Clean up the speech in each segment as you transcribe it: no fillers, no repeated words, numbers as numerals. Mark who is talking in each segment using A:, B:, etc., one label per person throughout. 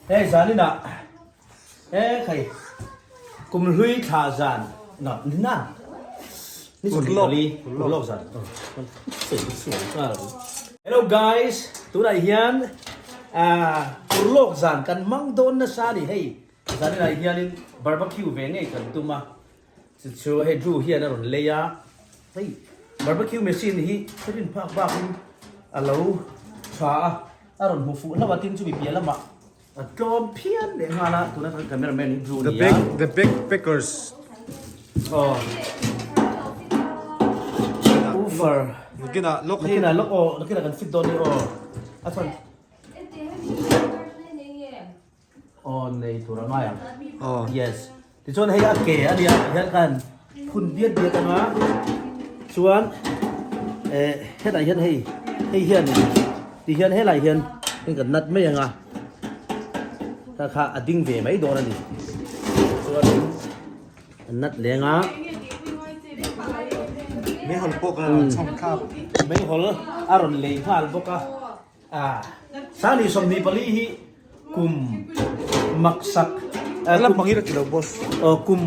A: Hei zaninah he khai kumhlui thla zan na ni 24 urlawk zan. Hello guys, tunah hian urlawk zan kan hmang dawn nasa a ni hei. Zaninah hianin barbecue ve ngei kan tum a, chu chu hei Drew hian a rawn lei a, hei barbecue machine hi ka rin phak bakin a lo tha a, a rawn hmu fuh hlauh a tin chumi piah lamah a tlawm phian leh nghal a, tuna kan camera man hi Drew a ni a.
B: The Backpackers.
A: Aw. Woofer.
B: Nakinah lock hi.
A: Nakinah lock aw, nakinah kan fit dawn ni aw. A chuan. Aw nei tur a ngai ang.
B: Aw.
A: Yes. Tichuan hei a ke a nia hian khan phun biat biat anga chuan eh hetah hian hei hei hian ti hian helai hian hei kan nat mai anga kha kha a ding ve mai dawn a ni. Chuan an nat leng a.
B: Meihawl pawh kan rawn chhawm thlak.
A: Meihawl a rawn lei nghal bawk a. A, Sani 24 hi kum maksak,
B: Lam hmang hi ka ti lo boss.
A: Aw kum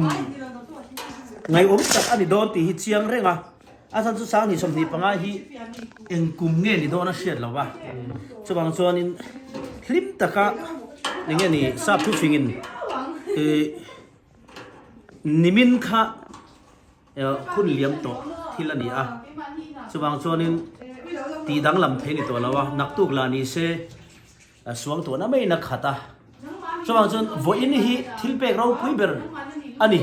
A: ngaihawm tak a ni dawn tih hi chiang reng a, a chhan chu Sani 25 hi eng kum nge ni dawn a hriat lo va, chuvang chuanin hlim taka eng nge ni sap thu fingin ih nimin kha Hun liam tawh thil a ni a, chuvang chuanin tih danglam thei ni tawh lo a, naktuk lah ni se suang tuahna maiin a khat a, chuvang chuan vawiin hi thil pek ropui ber a ni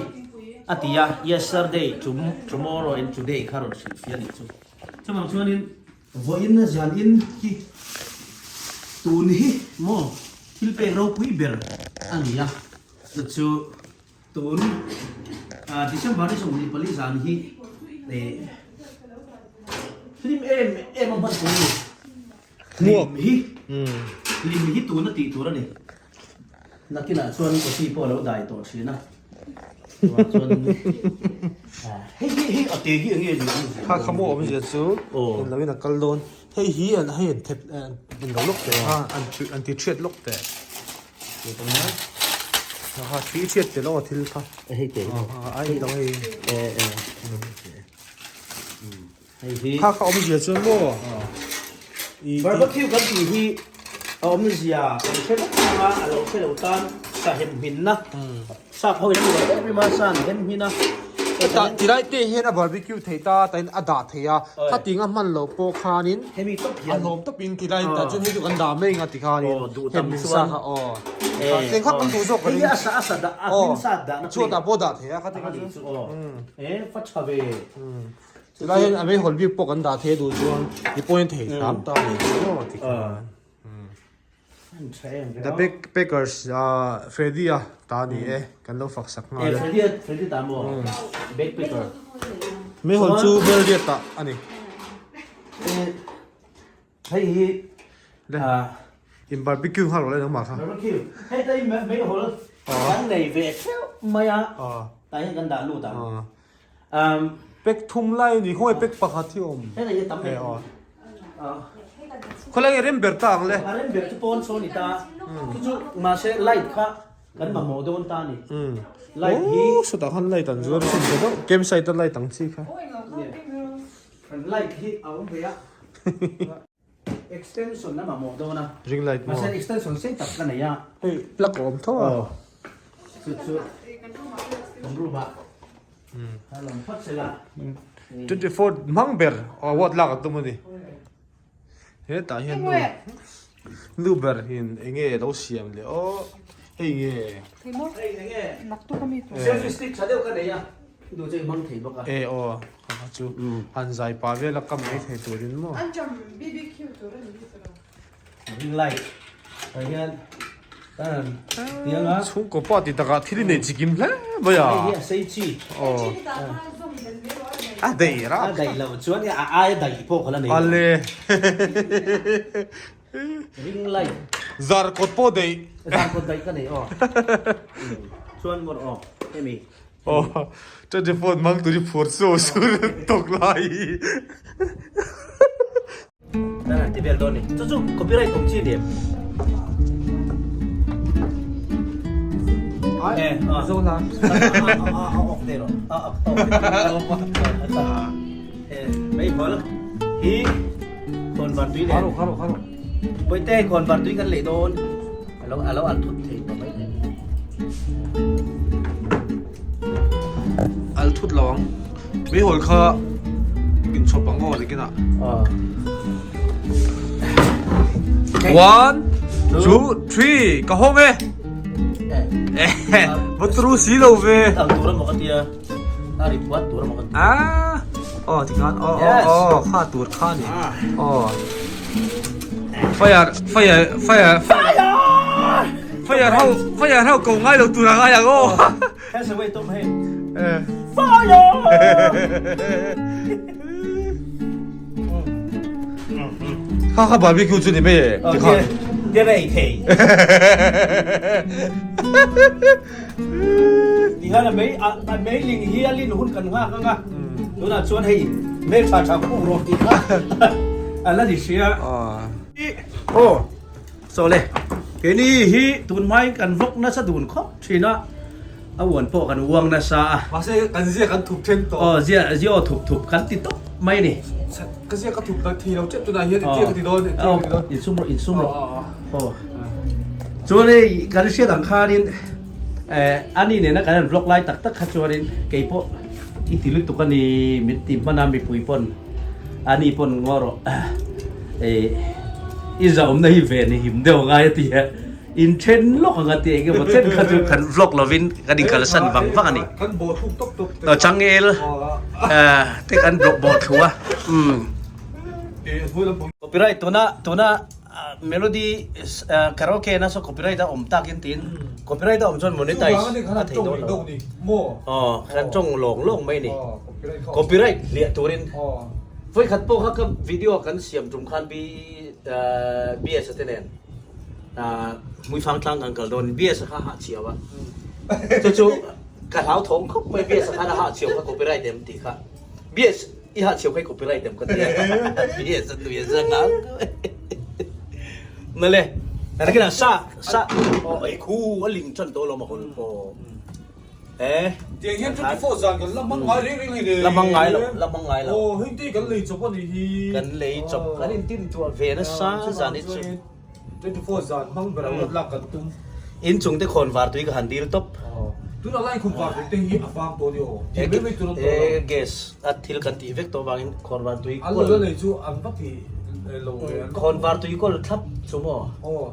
A: a ti a, yesterday, tomorrow and today kha rawn hrilhfiah a nih chu. Chuvang chuanin vawiin zanin hi tun hi maw thil pek ropui ber a ni a, chu chu. Tun December ni 24 zan hi hlim em em a hman tur a ni. Hlim hi hlim hi tuna tih tur a ni. Nakinah chuan coffee pawh a lo dai tawh thin a. Chuvang chuan hei hi hei a te hi enge ni awmzia?
B: Kha kha maw awmzia chu en loin a kal dawn. Hei hi an hei an thep en lo lawk teh a an ti thiat lawk teh. Ha thi thiat tel aw thil kha.
A: Hei te.
B: Ai lo hei.
A: E e. Hei hi.
B: Kha kha awmzia chuan maw.
A: Barbecue kan tih hi a awmzia kan hre vek anga a lo hre lo tan sa hem hminna. Sap ho in an uar em em a, sa an hem hmin a.
B: Hetah tilai te hian a barbecue thei ta tain a dah thei a, khating a hman loh pawh khanin
A: hemi tawp hian
B: a hlawm tawpin tilai tah chuan hei chu kan dah mai anga tikhanin
A: hem
B: min sa kha aw tleng kha kan duh zawk ka ring
A: hei a sa a sa dah a hmin sa dah na
B: chhuat ah pawh dah thei a khating
A: a chu aw e fa tha ve
B: tilai hian a meihawl bik pawh kan dah thei a duh chuan ti pawhin thei hram ta a ni chu aw tikhan. The Backpackers Freddy a ta ni e kan lo fak sak nghal e.
A: Freddy Freddy ta maw Backpacker.
B: Meihawl chu Belriat ah a ni.
A: Hei hi
B: in barbecue nghal rawh le nangmah kha.
A: Barbecue hei ta i meihawl kan nei ve theuh mai a tah hian kan dah lut ang.
B: Pack thum lai a ni khawnge pack pakhat hi a awm.
A: Heta hi a tam em.
B: Khawlai nge rem ber ta ang le.
A: A rem ber chu pawn sawn a ni ta. Chu chu mahse light kha kan mamawh dawn ta a ni. Light hi.
B: Aww sawtah khan light an zuar chhun ta deuh. Campsite a light ang chi kha.
A: Light hi a awm ve a. Extension a mamawh dawn a.
B: Ring light maw?
A: Mahse extension sei tak ka nei a.
B: Hei plug a awm tho a.
A: Aw. Chu chu kan room ah a lang phawt se la.
B: 24 hmang ber award lak a tum a ni. Hetah hian nu nu ber hin enge lo siam leh aw hei nge.
A: Hei enge selfie stick tha deuh ka nei a. Duh chu i hmang thei bawk a.
B: E aw kha chu han zai pah vel a kam mai thei turin maw.
C: An jam BBQ tur a ni hi chu lo.
A: Ring light tah hian kan tiang a.
B: Chhungkaw pa ti takah thil i nei chikim hle mai a.
A: Hei hi a sei chi.
B: Aw. A daih ra.
A: A daih loh chuan a aia daih pawh kha la nei.
B: Ale.
A: Ring light.
B: Zar kawt pawh daih.
A: Zar kawt daih ka nei aw. Chuan ngawt aw hemi.
B: Aw, 24 mang turi phur su su tok lai.
A: Nan an ti vel dawn ni. Chu chu copyright awm chi ni em? Eh, ah.
B: Zo la.
A: A off te ro. A off. Eh, mei hol. Hi kon var tui le.
B: Kharo kharo kharo.
A: Boite kon var tui kan lei dawn. Alo alo al thut thei pa mai.
B: Al thut lo ang. Mei hol kha in chhawp ang aw nikin ah. One, two, three, ka hawng e. Eh, va tru si lo ve.
A: Al tur emaw ka tia. A ri puat tur emaw ka tia.
B: Ah, aw tikhan aw aw aw kha tur kha ni. Aw. Fire, fire, fire. Fire! Fire ho, fire ho ko ngai lo tur a ngai ang aw.
A: Hesa wei tum hei.
B: Eh.
A: Fire!
B: Kha kha barbecue chu ni mai e. Ti kha.
A: Dia rei thei. Ti khan a mei a mei ling hi a lin hun kan nghak anga. Tunah chuan hei mei tha tha khum rawh tih kha a la ni sia. Aw. Chaw le, keini hi tun hmain kan vawk nasa dun khawp thin a, a uan pawh kan uang nasa a.
B: Mahse kan zia kan thup then tawh.
A: Aw zia zia aw thup thup kan ti tawp mai a ni.
B: Ka zia ka thup tak thei lo tep tunah hian engtia ka ti dawn engtia ka ti dawn.
A: Insum rawh insum rawh. Aw. Chuan hei kan hriat ang khanin ani nena kan han vlog lai tak tak kha chuanin keipawh i ti lutuk a ni min ti hman a mipui pawn. Ani pawn ngaw rawh eh i zahawmna hi ve ni him deuh ngai a ti a, in then lawk ang a ti eng emaw chen kha chu kan vlog lovin kan inkalsan vang vang a ni.
B: Kan bawh thluk tawp tawp te.
A: Aw changel te kan bawh thlu a umm. Copyright tuna tuna Melody karaoke na saw copyright a awm takin tiin copyright a awm chuan monetize a thei dawn lo. Aw kan tawng lawng lawng mai a ni. Copyright hliah turin vawikhat pawh kha ka video kan siam tum khan BS te nen Hmuifang tlang kan kal dawn BS kha a hah chhiau a. Chu chu ka hlauthawng khawp mai BS khan a hah chhiau kha copyright em tih kha. BS I ha chheu khai copyright em ka tia. Yes an nui za ngang. Na le. Na kina sa sa o ei khu a ling chan to lo ma hol po. Eh.
B: Tiang hian 24 zan kan la hmang ngai reng reng hei le.
A: La hmang ngai lo, la hmang ngai lo.
B: Oh, heng te kan lei chawp ani hi.
A: Kan lei chawp kan in tin tuah ve na sa zan hi chu.
B: 24 zan hmang ber ang lak kan tum.
A: In chung te khawn var tui ka han dil tawp.
B: Tuna lai khum var tui te hi a vang tawh ni aw. Ti mai mai tur an tawh lo.
A: Gas a thil kan tih vek tawh vangin khawn var tui
B: kawl. An lo nei chu an va ti lo ve.
A: Khawn var tui kawl thlap chu maw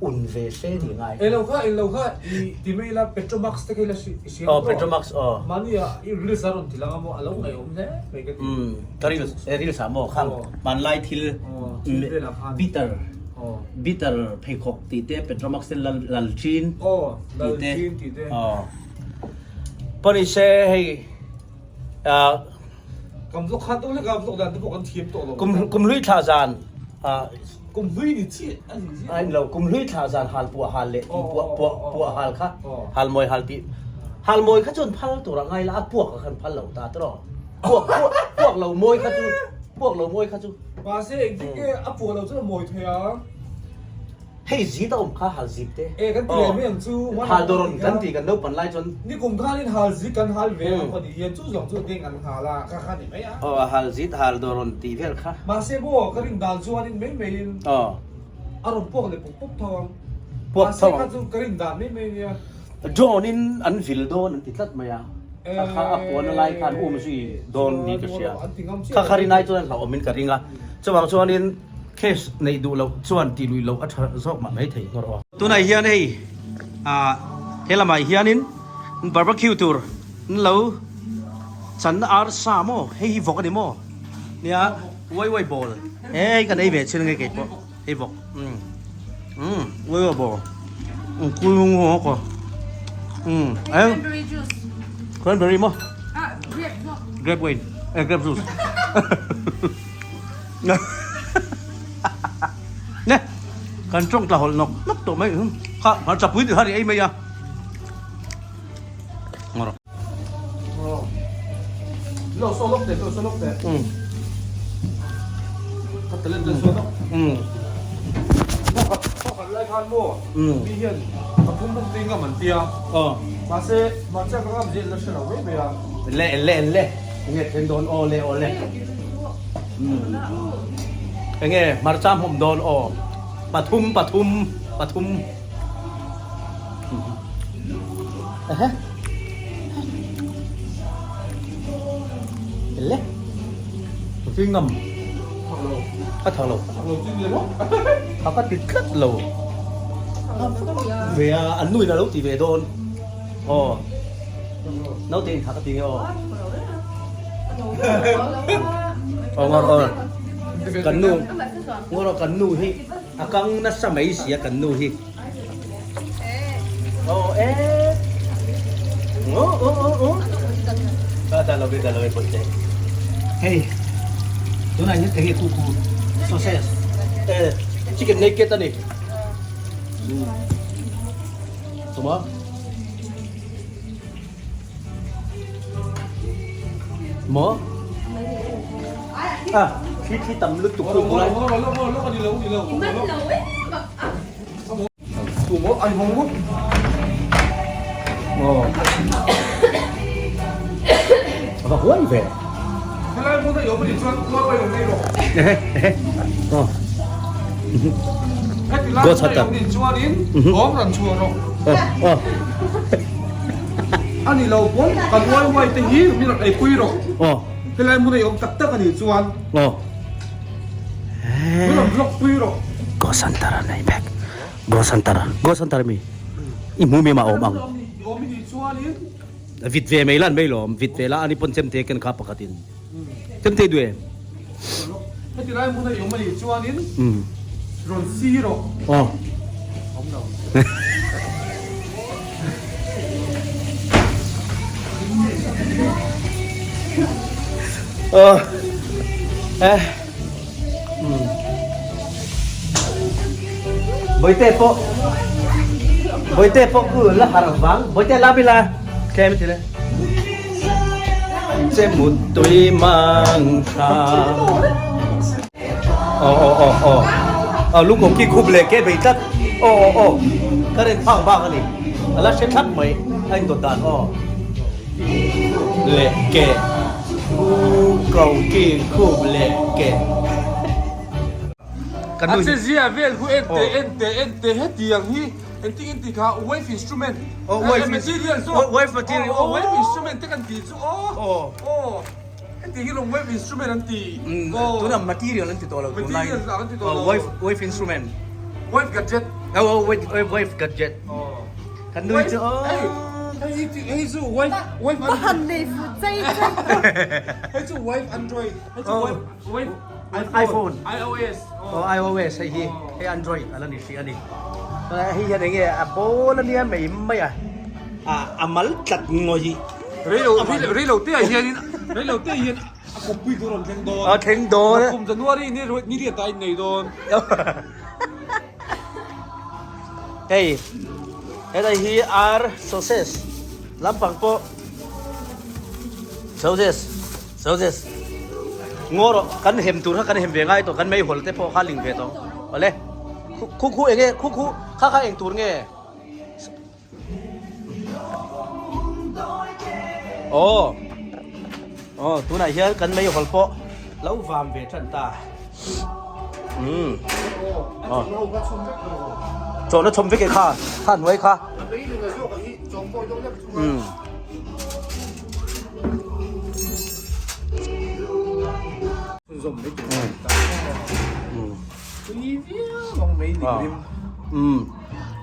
A: un ve hle ni ngai.
B: Eng lo kha eng lo kha i ti mai ila Petromax te kha ila i siam tawh.
A: Aw Petromax aw.
B: Mahni ah i reels a rawn ti lang a maw a lo ngaihawm hle mai ka ti.
A: Ka reels reels ah maw khang hmanlai thil bitter bitter pheikhawk tih te Petromax te Lalchin tih te pawh ni se hei
B: Kam vlog kha tawh hlek a vlog dan te pawh kan thiam tawh lo
A: kum hlui thla zan
B: kum hlui ni chiah a ni chiah
A: a ni lo kum hlui thla zan hal puah hal leh tih puah puah puah hal kha hal mawi hal tih hal mawi kha chuan phal tur a ngai la a puak kha khan phal lo ta tawh Puak puak puak lo mawi kha chu puak lo mawi kha chu.
B: Mahse engtin nge a puak lo chuan a mawi thei ang?
A: Hei zit a awm kha hal zit te.
B: E kan ti leh mai ang chu.
A: Hal dawrawn kan ti kan naupan lai chuan.
B: Nikum khanin hal zit kan hal ve ang pahnih hian chu zawng chu deng an nghal a kha kha ni mai a.
A: Aw hal zit hal dawrawn tih vel kha.
B: Mahse maw ka rin dan chuanin mai maiin a rawn puak leh pawp pawp tho ang.
A: Puak tho ang.
B: Mahse kha chu ka rin dan mai mai nia.
A: Drone in an vil dawn an ti tlat mai a, kha kha a puan a lai khan um zui dawn ni ka hria. Kha kha rinai chuan hlauhawm in ka ring a, chuvang chuanin case neih duh loh chuan tih luih loh a tha zawk mah mai thei ngawr aw. Tunah hian hei ah he lamah hianin barbecue tur an lo chan arsa maw hei hi vawk a ni maw nia uai uai bawl hei kan ei ve chin ange keipawh. Hei bawk umm umm ui aw bawk umm kui hung hung ko umm eh
C: Cranberry juice.
A: Cranberry maw?
C: Ah, grape maw?
A: Grape wine eh grape juice. Ne kan tawng tla hawlh nawk nawk tawh mai kha hmarcha pui tih kha ri ei mai a. Ngawr.
B: Lo so lok te, lo so lok te. Ka talent lo so lok. Mo khat lai khan mo. Mi hian ka Sawmthum pawm tui ngam an tia.
A: Aw.
B: Mahse, mahse ka ngam zel la hre lo mai mai a.
A: Le le le. Enge thleng dawn aw le aw le. Enge hmarcha hmawm dawn aw. Pathum pathum pathum. Ehe. Le. Tui ngam.
B: Thak lo.
A: Ka thak lo.
B: Thak lo chu ni lo.
A: Thak ka ti tlat lo. Ve a, an nuin a lo ti ve dawn. Aw. Naute in thak a ti nge aw. Aw ngawr aw. Kan nu ngawr aw kan nu hi a kang nasa mai sia kan nu hi. Aw e. Aw aw aw aw. A dah lo ve dah lo ve pawih te. Hei. Tunah hian enge khu khu sausage. Eh chicken naked a ni. Tuma. Maw? À, khi khi tầm lúc tục tục lại. Aw. A va huai ve. Aw. Go chhat a.
B: Ani lo pawn kan uai uai te hi min rawn eipui rawh.
A: Aw.
B: Helai hmun a i awm tak tak a nih chuan.
A: Aw.
B: Min rawn vlog pui rawh.
A: Go Center a nei bek. Go Center. Go Center mi. I hmu mi mah awm ang.
B: I awm i nih chuanin.
A: Vit ve mai lan mai lawm. Vit ve la ani pawn chemte ken kha pakhatin. Chemte duh em?
B: Heti lai hmun a i awm a nih chuanin rawn si rawh.
A: Aw.
B: Awm lo.
A: Aw. Eh. Bawihte pawh Bawihte pawh khu la harh vang Bawihte la bila tlem ti le Che mut tui mang tha Aw aw aw aw Aw lung kawm khi khup leh ke bei tlat Aw aw aw Ka rin phak bak a ni A la hre thlap mai a indawt dan aw Leh ke U ko ki khup leh ke.
B: A che zia vel hu en teh en teh en teh hetiang hi engtin nge tih kha wave instrument material chu
A: wave material
B: aw wave instrument te kan tih chu aw aw hetiang hi lawng wave instrument an ti
A: tuna material an ti tawh lo tunlai
B: material an ti tawh lo
A: wave instrument
B: wave gadget
A: aw wave gadget Kan nui chu aw.
B: Hei hei chu wife wife
C: Ka han nei fu chei chei.
B: Hei chu wife Android. Hei chu wife wife
A: iPhone.
B: iOS.
A: Oh iOS hei hi hei Android ala ni hrih ani. Hei hian enge a ball ania mai mai a. A mal tlat ngawi.
B: Reilo reilo te ah hianin reilo te hian a kawppui tur rawn thleng dawn.
A: A thleng dawn.
B: Kum January ni ni riat ah a innei dawn.
A: Hei helai hi ar sausage lampang pawh sausage sausage ngaw rawh kan hem tur kha kan hem ve ngai tawh kan meihawl te pawh kha ling ve tawh awle khu khu eng nge khu khu kha kha eng tur nge Aw aw tunah hian kan meihawl pawh lo vam ve tan ta umm aw chawhna chhawm vek e kha kha hnuai kha umm. Umm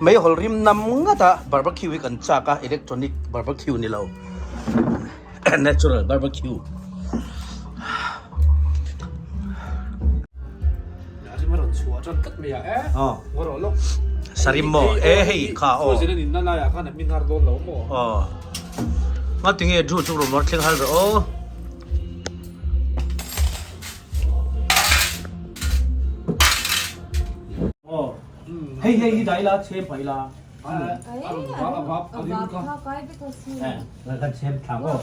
A: meihawl rim nam ngat a barbecue hi kan chak a electronic barbecue ni lo natural barbecue. Sarim maw e hei kha aw aw ngatinge Drew chu rawn thleng hal ve aw. Aw hei hei hi dah ila chhem phah ila kan chhem thla maw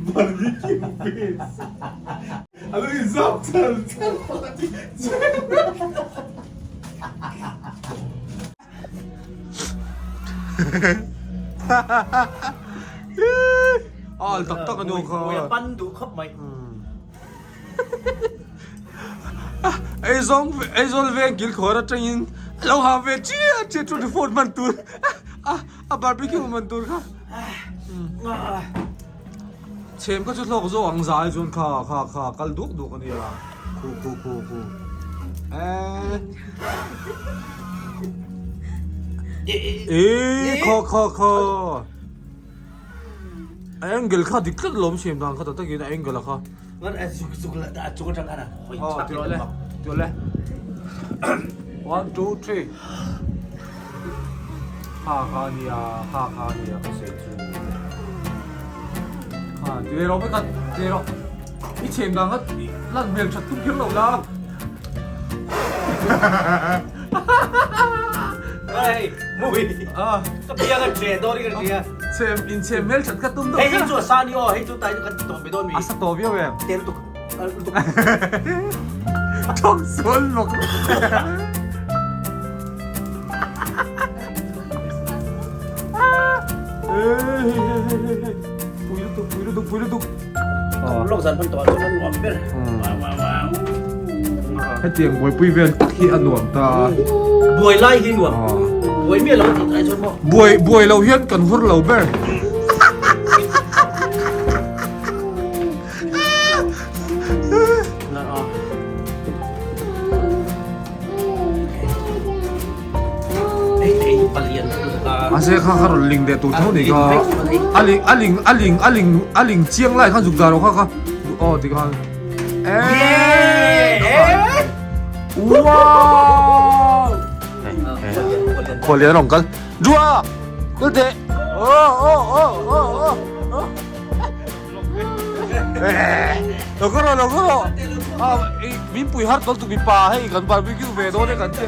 B: Barbecue face. A lo inzam char char pakhat hi. A al tak tak a nu kha.
A: Mui a pan duh khawp mai.
B: Eizawng Aizawl veng kil khawr atangin a lo ha ve chiah chiah 24 man tur a barbecue man tur kha. Chhem kha chu hlawk zawk ang zai chuan kha kha kha kal duk duk a nia khu khu khu khu e kha kha kha a angle kha dik tlat lawm chhem dan kha tak takin a angle a kha
A: ngan a zuk zuk la a chung atang khan a hawi chak
B: tih le tih le 1 2 3 kha kha nia kha kha nia ka sawi chu kha ti ve rawh vek ti ve rawh i chhem dan kha lan hmel that tum kher lo la
A: hei mui ka piang a che dawn in ka hria
B: chhem in chhem hmel that kha tum
A: hei hi chu a sa ni aw hei chu tai chu kan ti tawh mai dawn mi
B: a sa tawh viau em
A: te lutuk lutuk
B: thawk sual bawk Pui lutuk, pui lutuk, pui lutuk.
A: Lok zan pan tawh chuan a nuam ber.
B: Hetiang buaipui vel tak hi a nuam ta.
A: Buai lai hi nuam. Buai miah lo tih ai chuan maw.
B: Buai buai lo hian kan hur lo ber. Mahse kha kha rawn ling leh tur tho ni kha a ling a ling a ling a ling a ling chiang lai khan zuk dar kha kha aw ti khan wow khualian rawn kal dua kal teh oh oh oh oh oh Lo ka rawh lo ka rawh a min pui har tawlh tu mipa hei kan barbecue ve dawn e kan che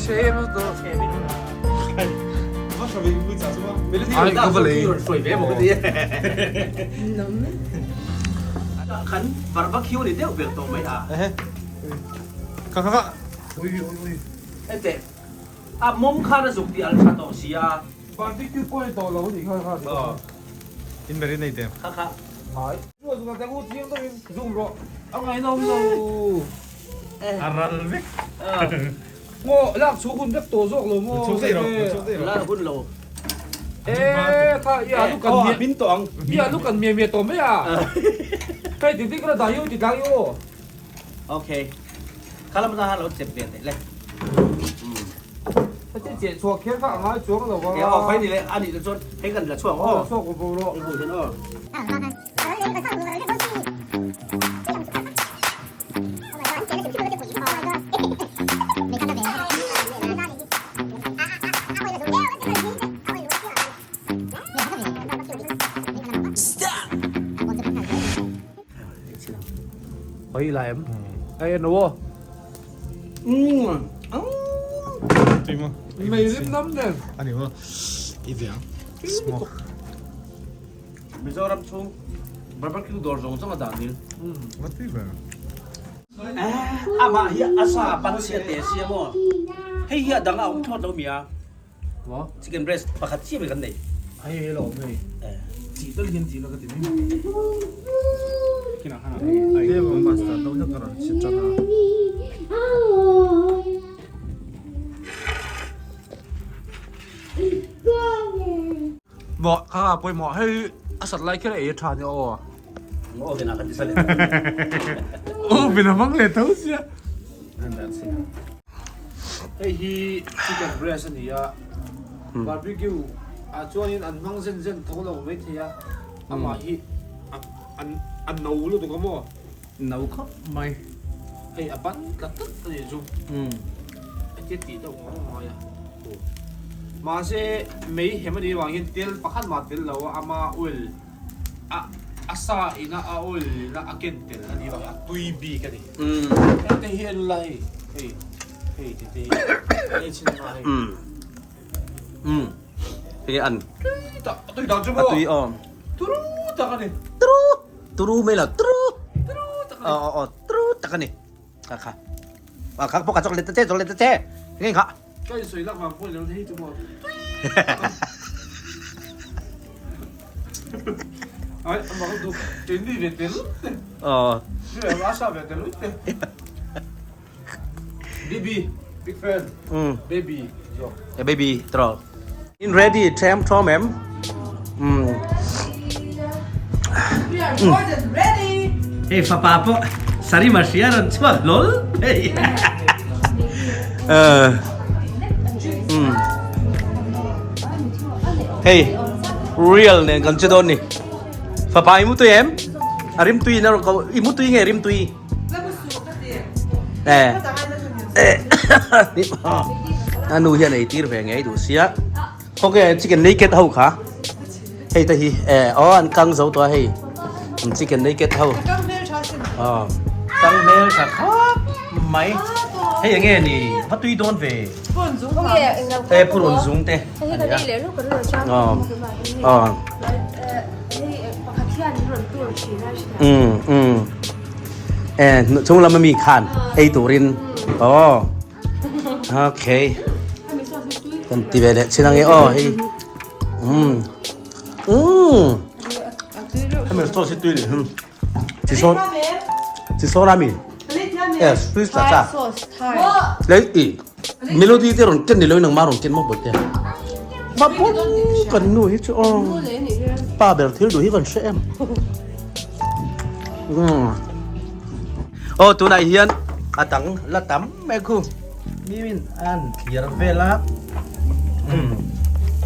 B: chhem a tawh ai ka va lei
A: kan barbecue ni deuh ber tawh mai a
B: ka ka ka ui ui ui
A: ente a mawm khan a zuk tih al tha tawh sia
B: barbecue pawh ni tawh lo ni kha kha
D: In marinate em?
A: Kha kha.
B: Ngai. Chu zung ta ku chiang takin zoom rawh. A ngaihnawm lo.
D: A ral vek.
B: Ngaw lak chhuk hun vek tawh zawk lo maw?
D: Chhuk daih rawh, chhuk daih rawh.
A: La hun lo.
B: E kha i alu kan
A: mi bin tawh ang.
B: I alu kan mia mia tawh mai a. Hei ti ti ka dah hiu ti tlang i aw.
A: Okay. Kha lam ta ha lo chep ve teh le.
B: Heti cheh chhuak kher kha a ngai chuang lo a.
A: Aw khawi ni le a nih chuan hei kan la chhuak aw.
B: Chhuak aw bo rawh.
A: Hei hian aw.
B: Hoi lai em. Ai en aw. Mei rim nam nen.
D: Ani maw i ve ang. Smoke.
A: Mizoram chhung barbecue dawr zawng zawng a dah nil.
D: What fever?
A: Amah hi a sa pan sia te sia maw. Hei hi a dang a awm thlawt lo mi a. Chicken breast pakhat chiah mai kan nei.
B: Hei hei lo awm hei. Chi tal hian chi la ka ti mai.
D: Kinah khan hei. Hei master no hian ka rawn chhit tan a.
B: Maw kha pawimawh hei a sat lai kher a ei a tha nia aw.
A: Oven ah kan ti sa leh.
B: Oven a hmang leh tho sia. Hei hi chicken breast a ni a, barbecue ah chuanin an hmang zen zen tho lo mai thei a, amah hi a no lutuk a maw?
A: No khawp mai.
B: Hei a ban tlat tlat a nih chu. Hetia tih deuh ngawt ngai a. Mahse mei hem a nih avang hian tel pakhat mah tel lo a, ama oil a a sa ina a oil ina a ken tel a nih avang a tui bik a ni. Hengte hi en ula hei hei hei te te hi an ei chhin anga hei.
A: Hei an.
B: Tui tak a tui tak chu maw?
A: A tui aw.
B: Turu tak a ni.
A: Turu. Turu mai lo turu aw aw aw turu tak a ni kha kha a kha pawh kha chawk let ta che chawk let ta che nge kha
B: Ka insawi lak vang pawh ni lo hei chu maw Ai a mak lutuk keini ve tel te
A: aw
B: a sa ve tel te Baby big fan baby zawk
A: baby trawh In ready them thawm em? Umm.
C: We are more than ready.
A: Hei fapa pawh sarima hria rawn chhuak hlawl hei. Umm. Hei real nen kan che dawn ni. Fapa i mutui em? A rimtui in a rawn ko i mutui nge rimtui? A nu hian ei tir ve ngei duh sia khawnge chicken naked ho kha hei te hi e aw an kang zo tawh a hei an chicken naked ho aw kang hmel tha khawp mai hei enge ni va tui dawn ve e purun zung te aw aw um um Eh chung lam ami khan ei turin aw okay kan ti ve leh chin ange aw hei um um hemi sauce hi tui leh hum chi saw chi saw rami eh sweet cha cha lei i melody te rawn ken ni lo nang ma rawn ken maw bawih te ma pum kan nu hi chu aw pa ber thil duh hi kan hre em Aw tunah hian a dang la tam mai khu mimin an thlir vel a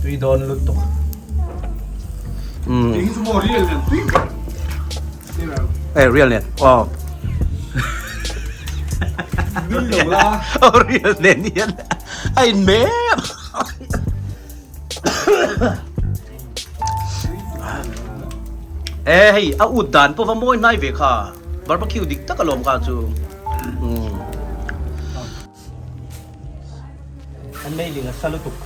A: tui dawn lutuk eh real nen aw aw real nen hian a in mek Eh hei a ut dan pawh va mawi hnai ve kha barbecue dik tak alawm kha chu an mailing a sa lutuk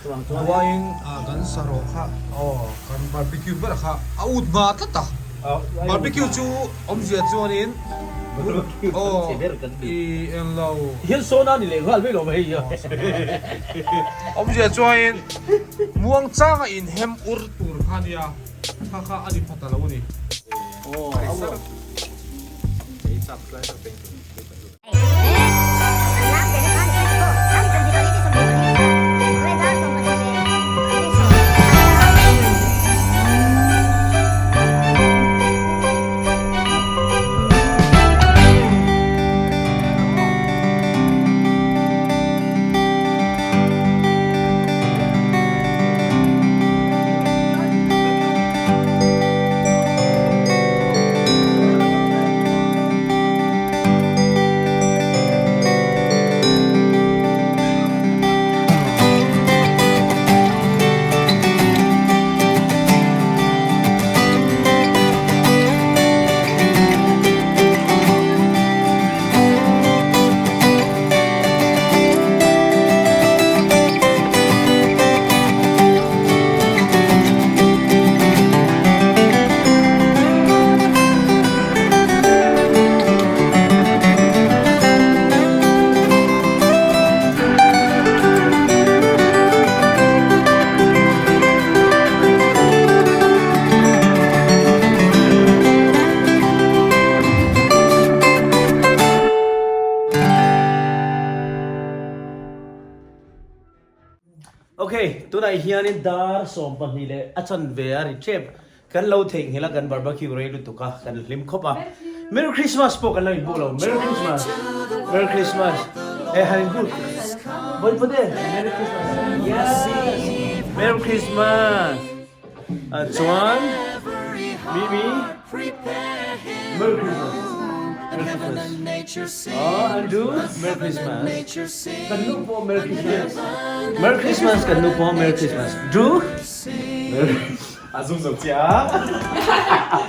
A: chuang chuan
B: Buaiin kan sa rawh kha aw kan barbecue ber kha a ut hma tlat a barbecue chu awmzia chuanin aw i englo
A: hian sawn a ni leh nghal mai lo hei
B: awmzia chuanin Muang changa inhem ur tur kha nia, kha kha a ni pha ta lo a ni.
A: Ok, tunah hianin dar 12 leh a chanve a ri tep. Kan lo theihnghilh a, kan barbecue rei lutuk a, kan hlim khawp a. Merry Christmas pawh kan lo inbuk lo. Merry Christmas. Merry Christmas. Eh, han inbuk. Bawi pawh te, Merry Christmas. Yes. Merry Christmas. Chuan Mimi Merry Christmas Merry Christmas Oh Andrew Merry Christmas Kan nu pawh Merry Christmas Merry Christmas kan nu pawh Merry Christmas Drew Merry
D: A zum zo chia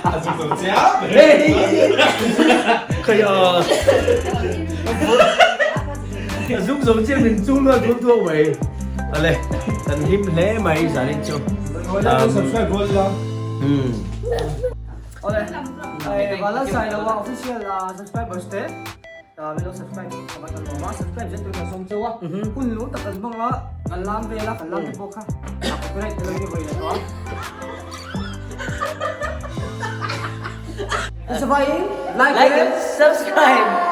D: A zum zo chia
A: Khai a A zum zo chia min chung luat duak duak mai Ale kan him hle mai zanin chu.
B: Subscribe la. Awle, Vanlalsailoa official subscribers te min lo subscribe ka van kan lawm a, subscribe zel tur kan sawm cheu a, hun lu tak kan hmang a, kan lam vel a, kan lam te pawh kha a copyright te lo ni vawi leh tawh a. Savaiin like and
A: subscribe.